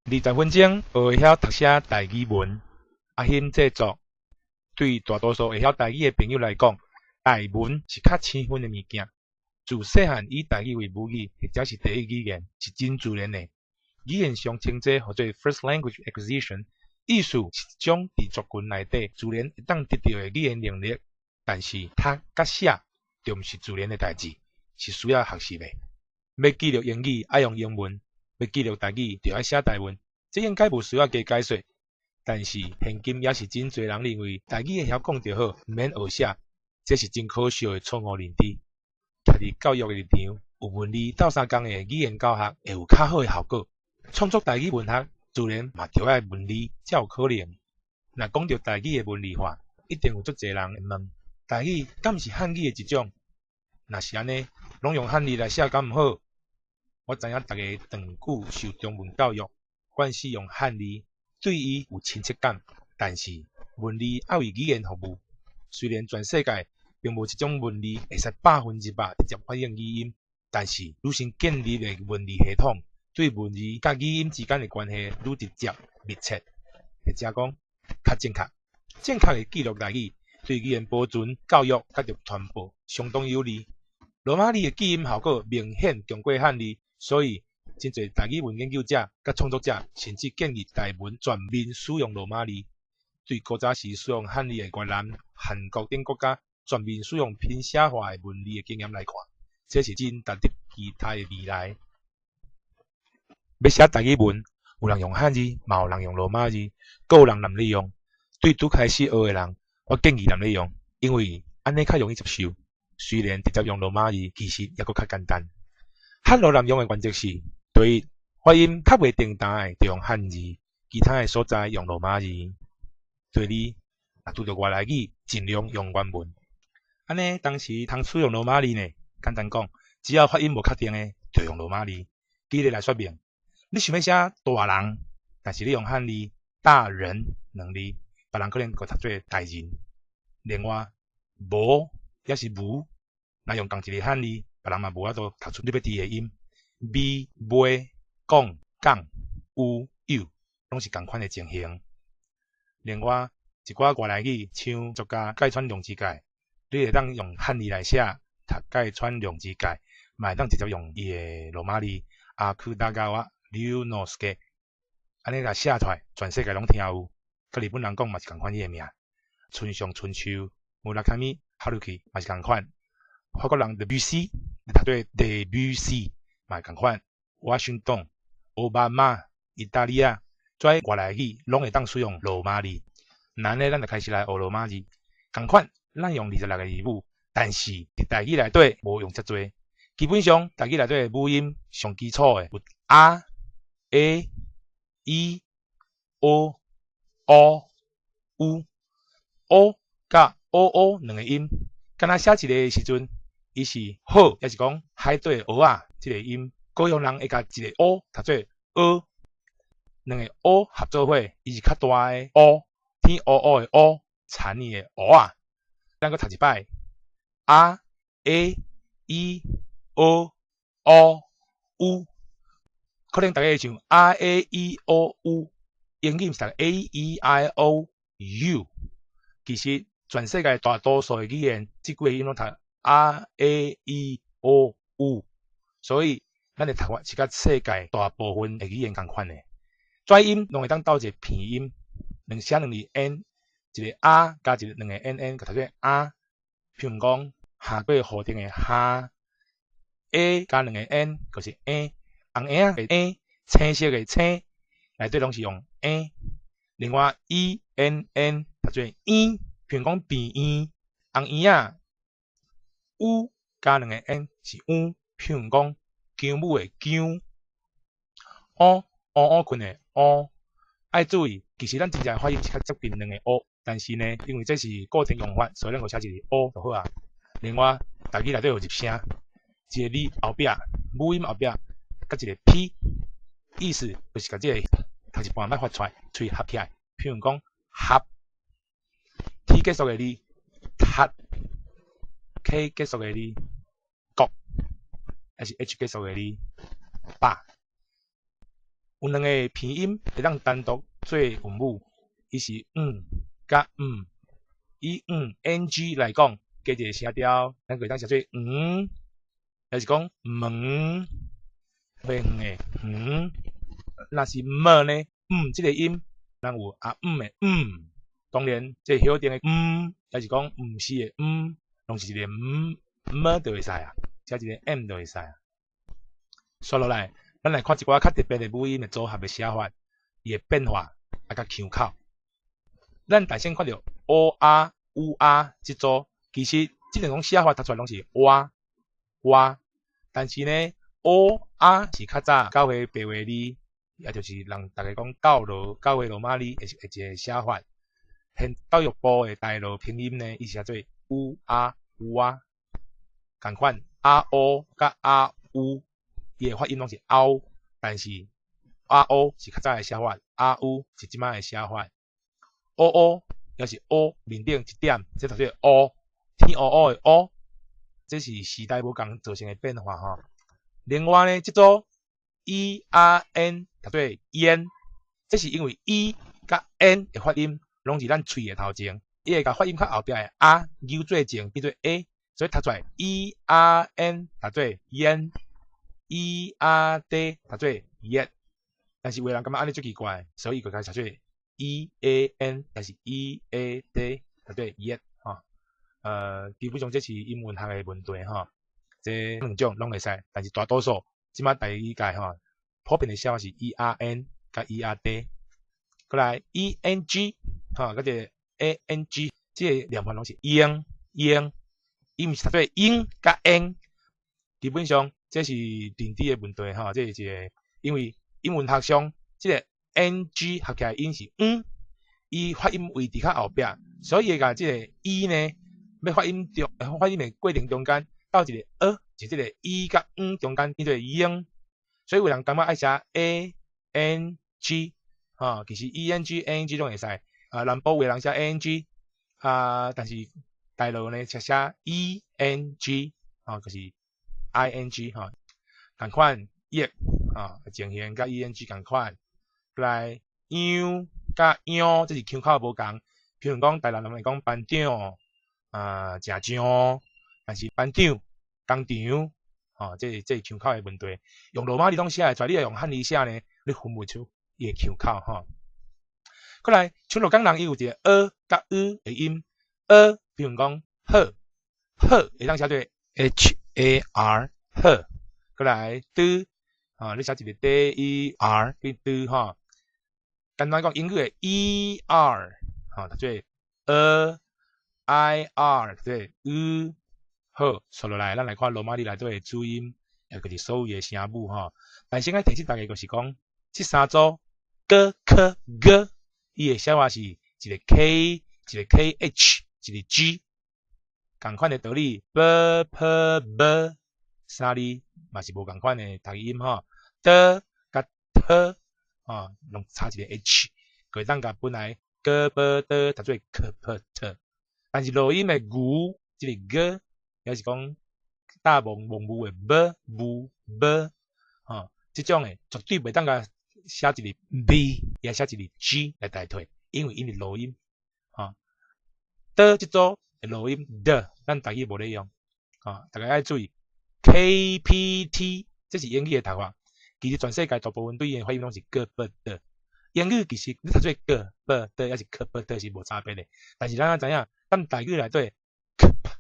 20分鐘學會曉讀寫台語文，阿欣製作。對大多數會曉台語的朋友來講，台文是較生分的物件。自細漢以台語為母語或者是第一語言，是真自然的。語言上稱這號做 first language acquisition，意思是一種佇族群內底自然會當得著的語言能力。但是讀佮寫就毋是自然的代誌，是需要學習的。欲記錄英語愛用英文，欲記錄台語就愛寫台文，這應該無需要加解說。但是現今猶是真濟人認為台語會曉講就好，毋免學寫，這是真可惜的錯誤認知。徛佇教育的立場，有文字鬥相共的語言教學會有較好的效果。創作台語文學，自然嘛著愛文字才有可能。若講著台語的文字化，一定有足濟人會問：台語敢毋是漢語的一種？若是按呢，攏用漢字來寫敢毋好？我知影逐家長久受中文教育，慣勢用漢字，對伊有親切感。但是文字愛為語言服務，雖然全世界並無一種文字會使100%直接反映語音，但是愈新建立的文字系統，對文字佮語音之間的關係愈直接密切，或者講較正確。正確的記錄台語，對語言保存、教育佮傳播相當有利。羅馬字的記音效果明顯強過漢字，所以真濟台語文研究者佮創作者甚至建議台文全面使用羅馬字。對古早時使用漢字的越南、韓國等國家全面使用拼寫化的文字的經驗來看，這是真值得期待的未來。欲寫台語文，有人用漢字，嘛有人用羅馬字，閣有人濫咧用。對拄開始學的人，我建議濫咧用，因為按呢較容易接受。雖然直接用羅馬字，其實猶閣較簡單。漢羅濫用的原則是：第一，發音較袂重澹的，就用漢字；其他的所在用羅馬字。第二，若拄著外來語，盡量用原文。按呢，當時通使用羅馬字呢？簡單講，只要發音無確定的，就用羅馬字。舉例來說明，你想欲寫大人，但是你用漢字“大人”兩字，別人可能會讀做大人。另外，無抑是無，若用仝一个漢字，別人嘛無法度讀出你欲佇的音。味、袂、講、講、有、有，攏是仝款的情形。另外，一寡外來語，像作家芥川龍之介，你會當用漢字來寫，讀芥川龍之介，嘛會當直接用伊的羅馬字阿庫達高瓦龍之介，按呢共寫出來，全世界攏聽有。佮日本人講嘛是仝款伊的名。村上春樹、村上春樹嘛是仝款。法國人德布西，你讀做德布西嘛仝款。華盛頓、奧巴馬、意大利啊，這外來語攏會當使用羅馬字。那按呢，咱就開始來學羅馬字。仝款，咱用26個字母，但是佇台語內底無用遮濟。基本上，台語內底的母音上基礎的有啊、A、E、O、O、U、O佮 O O 兩个音，敢若寫一个的時陣，伊是好，抑是講海底蚵仔這个音。高雄人會共一个 O 讀做阿，兩个 O 合做伙，伊是較大的烏，天烏烏的烏，田的蚵仔。咱閣讀一擺，啊、A、E、O、O、U，可能逐家會想啊、A、E、O、U，英語毋是讀 A、E、I、O、U。其實全世界大多數的語言，這幾个音攏讀啊、A、E、O、U，所以咱的讀法是佮世界大部分的語言仝款的。跩音攏會當鬥一个鼻音，兩寫兩字 N，一个啊加一个兩个 N N，共讀做啊。譬如講，下過雨頂的下，A 加兩个 N 就是 A，紅嬰仔的嬰，青色的青，內底攏是用 A。另外 E N N 讀做嬰，譬如講病院，紅嬰仔，U 加兩個 N 是有，譬如講薑母的薑，烏烏烏睏的烏，愛注意，其實咱真正發音是較接近兩个 O，但是呢，因為這是固定用法，所以咱就寫一个烏就好啊。另外，台語內底有入聲，一个字後壁母音後壁佮一个 P，意思就是共這个讀一半莫發出來，喙合起來。譬如講合，T 結束的字，讀，K 結束的字，國，抑是 H 結束的字，百。有兩个鼻音會當單獨做韻母，伊是毋佮毋。以毋 ng 來講，加一个聲調，咱就會當寫做黃，抑是講門，袂遠的遠。若是麼呢？毋這个音，咱有阿姆的姆，當然這個曉定的毋，抑是講毋是的毋，攏是一个毋，麼就會使啊，寫一個 m 就會使啊。煞落來，咱來看一寡較特別的母音的組合的寫法，伊的變化啊佮腔口。咱大先看著烏阿烏阿這組，其實這兩種寫法讀出來攏是哇哇，但是呢，烏阿是較早教會白話字，也就是人逐家講教羅教會羅馬字的一個寫法。現教育部的大陸拼音呢，伊是寫做烏阿烏阿，仝款阿烏佮阿烏，伊的發音攏是凹，但是阿烏是較早的寫法，阿烏是這擺的寫法。烏烏抑是烏面頂一點，這讀做烏，天烏烏的烏，這是時代無仝造成的變化吼。另外呢，這組 e a n 讀做煙，這是因為 e 佮 n 的發音攏佇咱喙的頭前，伊會共發音較後壁的啊扭做前變做 a，所以讀出來 e a n 讀做煙，e a d 讀做熱。但是有的人感覺按呢足奇怪，所以就共寫做 e a n，抑是 e a d 讀做熱吼。基本上這是音韻學的問題吼。這兩種攏會使，但是大多數這擺台語界吼，普遍的寫法是 e a n 佮 e a d。過來 e n g 吼，佮這個 a n g，這个念法攏是英英，伊毋是讀做英佮英。基本上這是認知的問題吼，這是一个，因為音韻學上，這个 n g 合起來音是嗯，伊發音位置較後壁，所以會共這个 e 呢，欲發音中發音的過程中間，到一个呃，就這个 e 佮嗯中間變做英，所以有人感覺愛寫 a n g，吼，其實 e n g、a n g 攏會使，啊，南部有的人寫 a n g，啊，但是大陸呢則寫 e n g，吼，就是 i n g 吼，仝款譯，吼，情形佮 e n g 仝款，過來樣佮樣，這是腔口無仝，譬如講台南人會講班長，啊，食醬，但是班長、工廠，吼，這是腔口的問題。用羅馬字攏寫會出來，你若用漢字寫呢，你分袂出伊的腔口吼。過來，像鹿港人伊有一个呃佮呃的音，呃，比如講好，好會當寫做 h a r 好，過來的，啊，你寫一个 d e r 變的吼。簡單講，英語的 e r 吼，讀做呃，i r 讀做呃。好，煞落來，咱來看羅馬字內底的子音，也就是所謂的聲母吼。但先愛提醒大家，就是講，這三組 g、k、ㄍ，伊的寫法是一个 k，一个 k h，一个 g。仝款的道理，b、p、ㄇ 三字嘛是無仝款的讀音吼。d 佮 t 吼，攏差一个 h，就會當共本來 g、b、d 讀做 k、p、t。但是濁音的牛，這个 g，抑是講大蒙蒙母的 b、u、b，吼，這種的絕對袂當共寫一個 b，抑寫一个 g 來代替，因為𪜶是濁音，吼。D 這組的濁音 d，咱台語無咧用，吼，大家愛注意。K P T，這是英語的讀法，其實全世界大部分對𪜶的發音攏是 g b d。英語其實你讀做 g b d 抑是 k b d 是無差別的，但是咱愛知影，咱台語內底 k p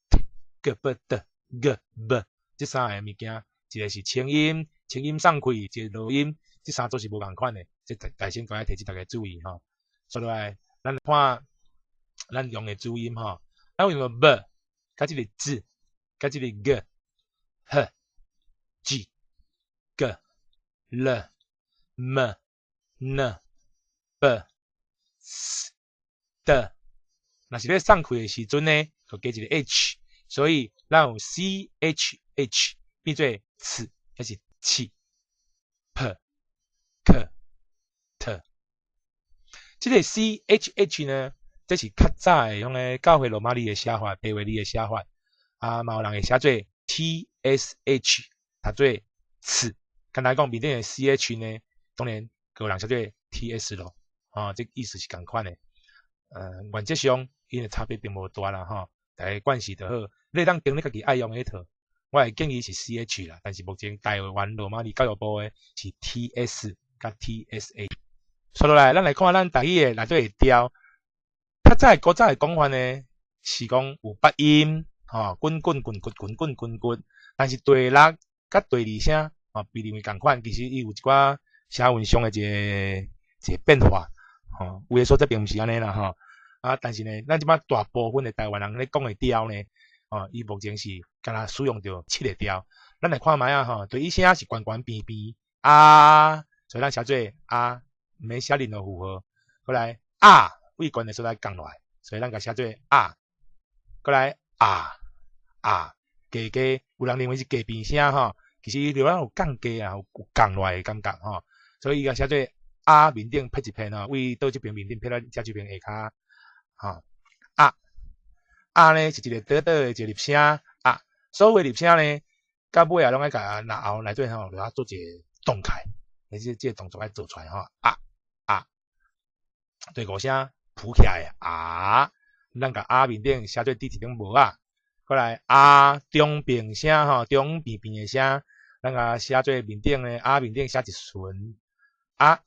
t g b d g b 這三个物件，一个是清音，清音送氣，一个濁音，這三組是無仝款的，這大先閣愛提醒大家注意吼。煞落來，咱來看咱用的子音吼，咱用 b，佮這个 z，佮這个 g、h、G、G、L、M、N、B、S、D。若是咧送氣的時陣呢，就加一个 h，所以咱有 c h h 變做次，抑是氣、p、k、t。這个 c h h 呢，這是較早的用个教會羅馬字的寫法，白話字的寫法。啊，嘛有人會寫做 t s h，讀做次。簡單講，面頂的 c h 呢，當然閣有人寫做 TS 咯，吼，這意思是仝款的。原則上𪜶的差別並無大啦，吼，逐家慣勢就好。你會當揀你家己愛用彼套，我會建議是 CH 啦，但是目前台灣羅馬字教育部的是 TS 佮 TSA。紲落來，咱來看咱台語的內底的調。較早的古早的講法呢，是講有八音，吼，滾滾滾滾滾滾滾滾。但是第六佮第二聲，吼，被認為仝款，其實伊有一寡寫韻上的一個變化，吼，有的所在並毋是按呢啦，吼。啊，但是呢，咱這擺大部分的台灣人咧講的調呢，吼，伊目前是敢若使用著七個調。咱來看覓仔吼，第一聲是懸懸平平啊，所以咱寫做啊，毋免寫任何符號。過來啊，位懸的所在降落來，所以咱共寫做啊。過來啊啊，低低，有人認為是低平聲吼，其實伊就咱有降低啊，有降落來的感覺吼，所以伊共寫做啊面頂撇一撇吼，位倒這邊面頂撇到正手邊下跤。吼啊啊呢是一個短短的一個入聲啊，所有的入聲呢，到尾啊攏愛共嚨喉內底吼，共做一個動開，這個動作愛做出來吼啊啊，第五聲浮起來啊，咱共啊面頂寫做佇一頂帽仔，過來啊中平聲吼，中平平的聲，咱共寫做面頂呢啊面頂寫一唇啊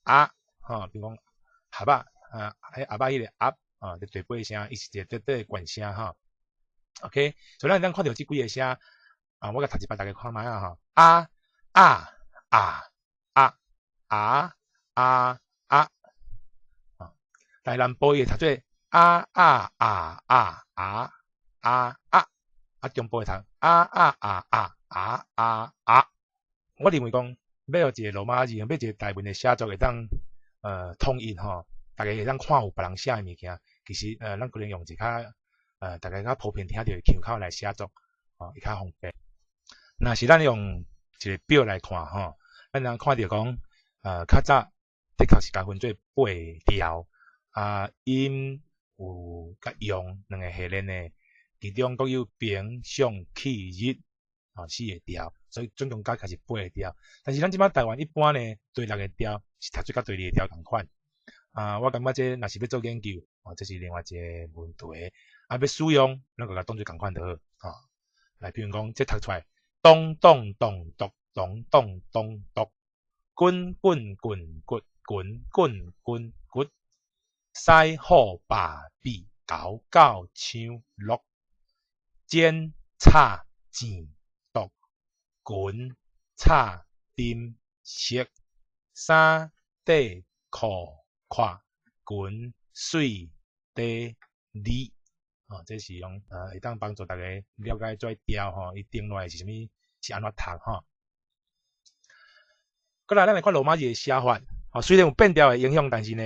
啊吼，比如講合仔。啊，彼阿爸彼個鴨啊，這第八聲，伊是一個短短的懸聲吼。OK，所以咱會當看著這幾个聲啊，我共讀一擺，逐家看覓仔吼。啊啊啊啊啊啊啊，台南部伊會讀做啊啊啊啊啊啊啊，啊中部會讀啊啊啊啊啊啊啊。我認為講，欲予一個羅馬字，欲一個台文的寫作會當統一吼。逐家會當看有別人寫的物件，其實咱可能用一較逐家較普遍聽著的腔口來寫作，吼，會較方便。若是咱用一個表來看吼，咱通看著講，較早的確是共分做八調，啊，陰有佮陽兩个系列的，其中閣有平、上、起、日，吼，四个調，所以總共加起來是八个調。但是咱這擺台灣一般呢，第六个調是讀做佮第二个調仝款。啊，我感覺這若是欲做研究，哦，這是另外一個問題。啊，欲使用，咱就共當做仝款就好，吼。來，比如講，這讀出來，咚咚咚咚咚咚咚咚，滾滾滾滾滾滾滾滾，西虎爸比狗狗搶鹿，煎炒煎毒滾炒沉色衫底褲跨裙水底字，吼，這是用會當幫助逐家了解這調吼，伊定落來是啥物，是按怎讀吼。過來，咱來看羅馬字的寫法，吼，雖然有變調的影響，但是呢，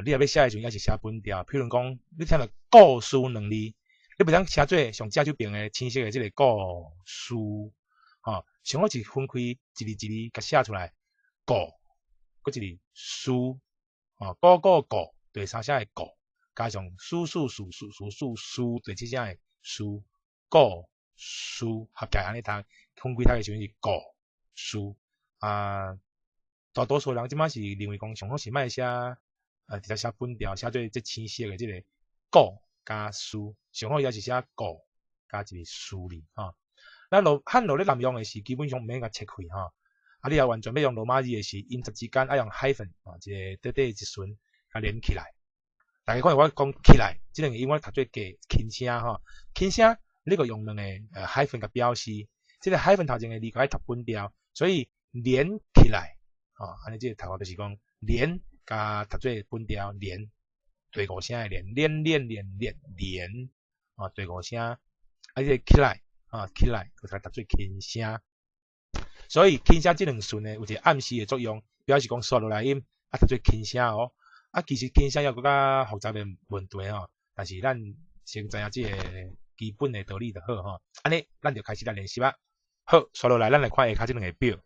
你若欲寫的時陣，猶是寫本調。譬如講，你聽著故事兩字，你袂當寫做上正手邊的青色的這個故事，吼，上好是分開一字一字共寫出來，故，閣一字事。哦，故故故，第三聲的故，加上事事事事事事事，第七聲的事，故事合起來按呢讀，分開讀的時陣是故事啊。大多數人這擺是認為講上好是莫寫，直接寫本調，寫做這青色的這个故加事，上好也是寫故加一个事字吼。咱羅漢羅咧濫用的是基本上毋免共切開吼。啊，你若完全欲用羅馬字的是音節之間愛用 hyphen 啊，一个短短一唇共連起來。逐家看我講起來，這兩个音我讀做加輕聲吼，輕聲你閣用兩个hyphen 共表示，這个 hyphen 頭前的字閣愛讀本調，所以連起來，吼，按呢這个讀法就是講連共讀做本調連，第五聲的連，連連連連連，哦，第五聲，啊，這个起來，啊，起來，閣共讀做輕聲。所以輕聲這兩順呢，有一個暗示的作用，表示講紲落來音啊讀做輕聲哦。啊，其實輕聲猶閣較複雜的問題吼，但是咱先知影這個基本的道理就好吼。按呢，咱就開始來練習啊。好，紲落來，咱來看下跤這兩个表。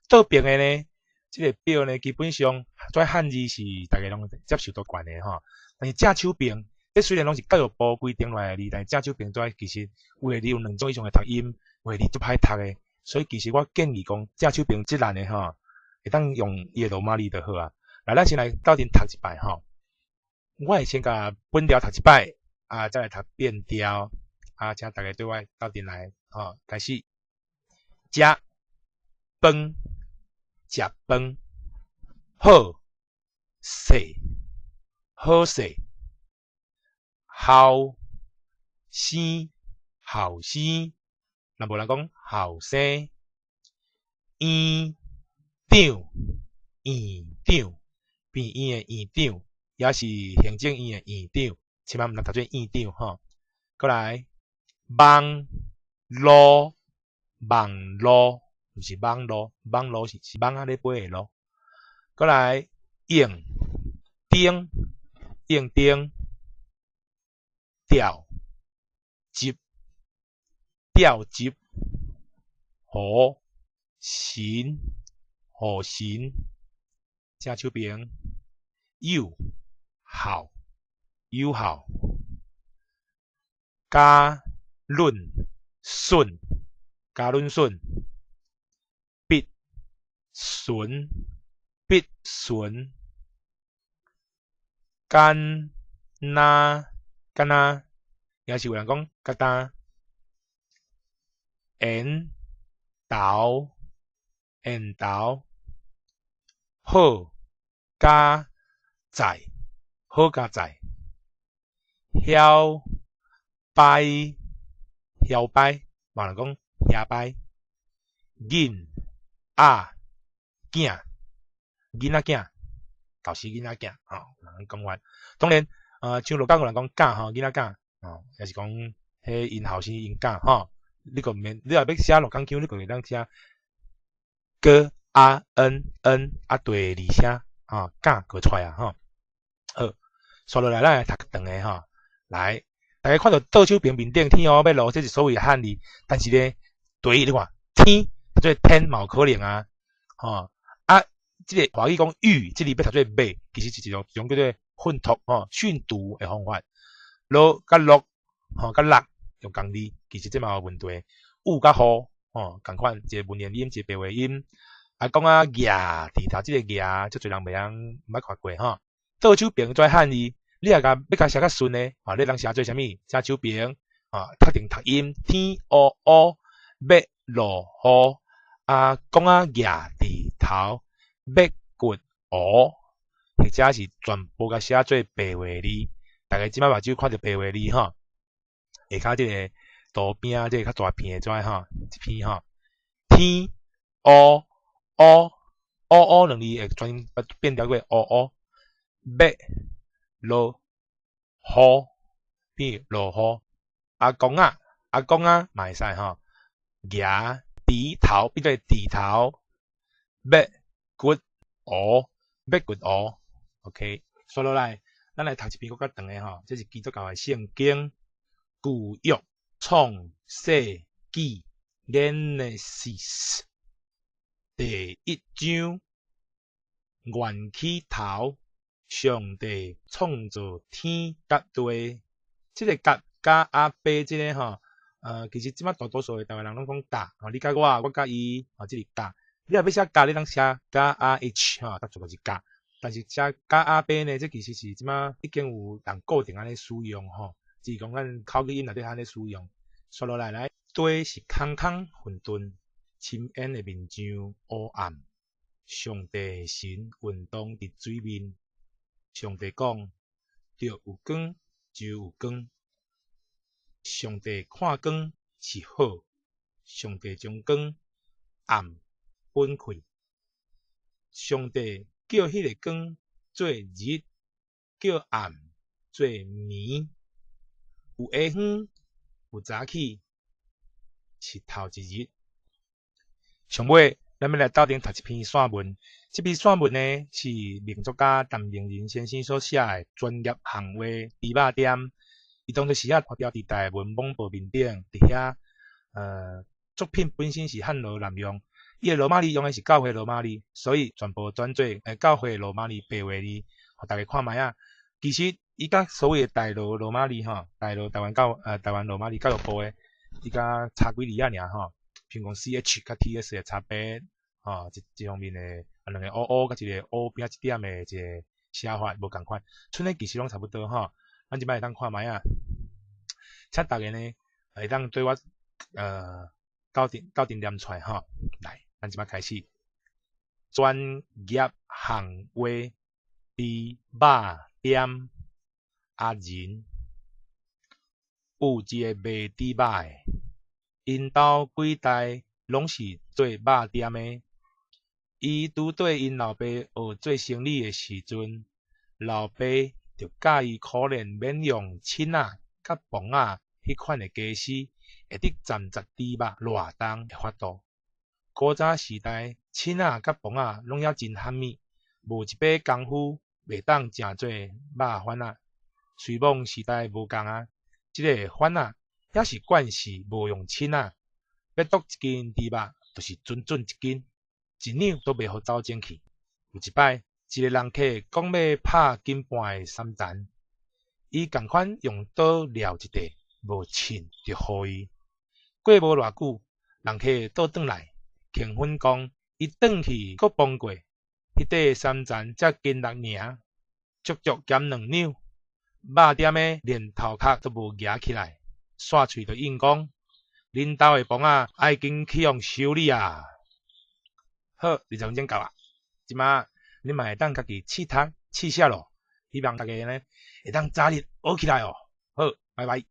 倒爿的呢，這个表呢，基本上這漢字是逐家攏接受度懸的吼。但是正手爿，這雖然攏是教育部規定落來的字，但是正手爿這其實有的字有兩種以上的讀音，有的字足歹讀的。所以其實我建議講，正手爿這欄的吼，會當用伊的羅馬字就好啊。來，咱先來鬥陣讀一擺吼。我會先共本調讀一擺，啊，再來讀變調，啊，請逐家綴我鬥陣來，吼，開始。食飯，食飯，好勢，好勢，後生，後生，若無人講後生，院長，院長，病院的院長，抑是行政院的院長，千萬毋通讀做院長吼。閣來，網路，網路，毋是網路，網路是是蠓仔咧飛的路。閣來，應燈，應燈，吊集，吊集，雨神，雨神，正手爿，有效，有效，加潤筍，加潤筍，筆唇，筆唇，敢若，敢若，抑是有人講甲焦，緣投，緣投，好佳哉，好佳哉，囂掰，囂掰，嘛有人講遐掰，囡仔囝，囡仔囝，老師囡仔囝，吼，按呢講法。當然，像鹿港有人講囝吼，囡仔囝，吼，抑是講彼𪜶後生𪜶囝吼，你閣毋免，你若欲寫鹿港腔，你閣會當寫 G A N N 啊，第二聲，吼，囝閣出來啊，吼。好，紲落來咱來讀長的吼，來，逐家看著倒手爿面頂天烏欲落，這是所謂的漢字，但是呢，對，你看天讀做天嘛有可能啊，吼啊，這个華語講雨，這字欲讀做欲，其實是一種一種叫做訓讀吼訓讀的方法。落佮落，吼佮落用仝字，其實這嘛有問題。雨佮雨，吼仝款，一個文言音，一個白話音。啊，講啊蜈佇頭這個蜈，足濟人袂曉毋捌看過吼。倒手爿做漢字，你若共欲共寫較順的，吼，你通寫做啥物？正手爿，吼，讀成讀音，天烏烏，欲落雨，啊，講啊蜈佇頭，欲骨烏，或者是全部共寫做白話字。逐家這擺目睭看著白話字吼，下跤這个圖邊仔這个較大片的這吼，一片吼，天烏烏烏烏兩字會轉變調過烏烏，欲落雨變落雨，阿公仔阿公仔嘛會使吼，蜈佇頭變做佇頭，欲骨烏欲骨烏，OK，紲落來，咱來讀一篇閣較長的吼，這是基督教的聖經舊約創世紀 Genesis 第一章，源起頭，上帝創造天佮地，這个佮佮阿伯這个吼，其實這擺大多數的台灣人攏講佮，吼，你佮我，我佮伊，吼，這是佮。你若欲寫佮，你通寫 K A H 吼，讀做就是佮。但是寫佮阿伯呢，這其實是這擺已經有人固定按呢使用吼，只是講咱口語音內底按呢使用。紲落來來，地是空空混沌，深淵的面上烏暗。上帝神運動佇水面。上帝講：著有光，就有光。上帝看光是好，上帝將光暗分開。上帝叫彼个光做日，叫暗做暝。有下昏，有早起，是頭一日。上尾，咱欲來鬥陣讀一篇散文。這篇散文呢，是名作家陳明仁先生所寫的《專業行話豬肉店》。伊當初時仔發表佇大文網報面頂，佇遐，作品本身是漢羅濫用，伊的羅馬字用的是教會羅馬字，所以全部轉做教會羅馬字白話字，予逐家看覓仔。其實伊佮所謂的大陸羅馬字吼，大陸台灣教台灣羅馬字教育部的，伊佮差幾字仔爾吼，譬如講 C H 佮 T S 的差別，吼，這這方面的啊，兩個烏烏佮一個烏邊仔一點的一個寫法無仝款，賰的其實攏差不多吼。咱這擺會當看覓仔，請逐家呢會當對我鬥陣鬥陣念出來吼。來，咱這擺開始。專業行話豬肉點阿仁，有一个賣豬肉的，𪜶兜幾代攏是做肉店的。伊拄綴𪜶老爸學做生理的時陣，老爸就教伊苦練免用秤仔佮磅仔彼款的家私，會得站十豬肉偌重的法度。古早時代，秤仔佮磅仔攏猶真罕物，無這把功夫，袂當成做肉販仔。雖罔時代無仝啊，這个販仔也是慣勢無用秤仔，欲度一斤豬肉，就是準準一斤，一兩都袂予走精去。有一擺，一个人客講欲拍斤半的三層，伊仝款用刀掠一塊，無秤就予伊。過無偌久，人客倒轉來，興奮講伊轉去閣磅過，彼塊三層才斤六爾，足足減2兩。肉店的連頭殼都無夯起來，煞喙就應講：恁兜的磅仔愛緊去予修理啊！好，20分鐘到啊，這擺恁嘛會當家己試讀試寫囉，希望大家呢會當早日學起來哦。好，拜拜。